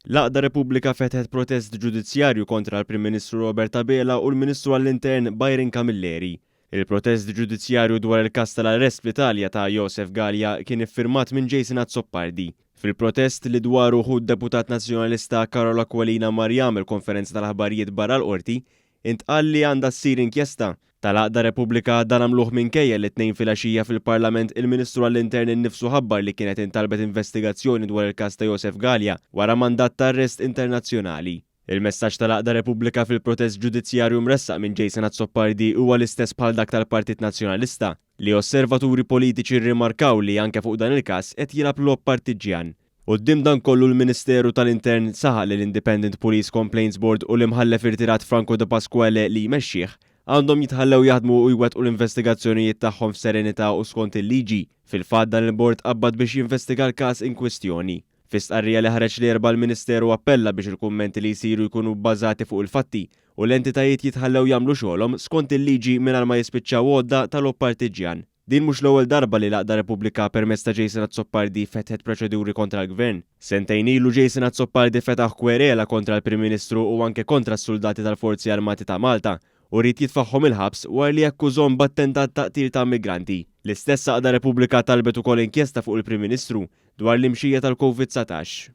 L-għaqda Repubblika fetħet protest ġudizzjarju kontra l-Prim Ministru Robert Abela u l-Ministru għall-Intern Byron Camilleri. Il-protest ġudizzjarju dwar il-każ tal-arrest fl-Italja ta' Josef Galea kien iffirmat minn Jason Azzopardi. Fil-protest li dwaru ħu d-deputat Nazzjonalista Karol Aquilina mar jagħmel konferenza tal-aħbarijiet barra l-Qorti, Intqal li għandha ssir inkjesta. Tal-għaqda Repubblika dan għamluh minkejja li t-Tnejn filgħaxija fil-Parlament il-Ministru għall-Intern innifsu ħabbar li kienet intalbet investigazzjoni dwar il-każ ta' Josef Galea wara mandat ta' arrest internazzjonali. Il-messaġġ tal-għaqda Repubblika fil-protest ġudizzjarju mressaq minn Jason Azzopardi huwa l-istess bħal dak tal-Partit Nazzjonalista, li osservaturi politiċi rrimarkaw li anke fuq dan il-każ qed jilgħab logħob partiġġjan. Quddiem dan kollu l-Ministeru tal-Intern saħaq li l-Independent Police Complaints Board u l-Imħallef irtirat Franco Depasquale li jmexxih għandhom jitħallew jaħdmu u jwettqu l-investigazzjonijiet tagħhom f'serenità u skont il-liġi. Fil-fatt dan il-bord tqabbad biex jinvestiga l-każ inkwistjoni. Fi stqarrija li ħareġ l-Erbgħa l-Ministeru appella biex il-kummenti li jsiru jkunu bbażati fuq il-fatti u l-entitajiet jitħallew jagħmlu xogħolhom skont il-liġi mingħajr ma jispiċċaw għodda ta' logħob partiġġjan. Din mhux l-ewwel darba li l-għaqda Repubblika permezz ta' Jason Azzopardi fetħet proċeduri kontra l-Gvern. Sentejn ilu Jason Azzopardi fetaħ kwerela kontra l-Prim Ministru u anke kontra s-suldati tal-Forzi Armati ta' Malta u ried jitfagħhom il-ħabs wara li akkużhom b'attentat ta' qtil ta' immigranti. L-istess għaqda Repubblika talbet ukoll inkjesta fuq il-Prim Ministru dwar l-imxija tal-Covid 19.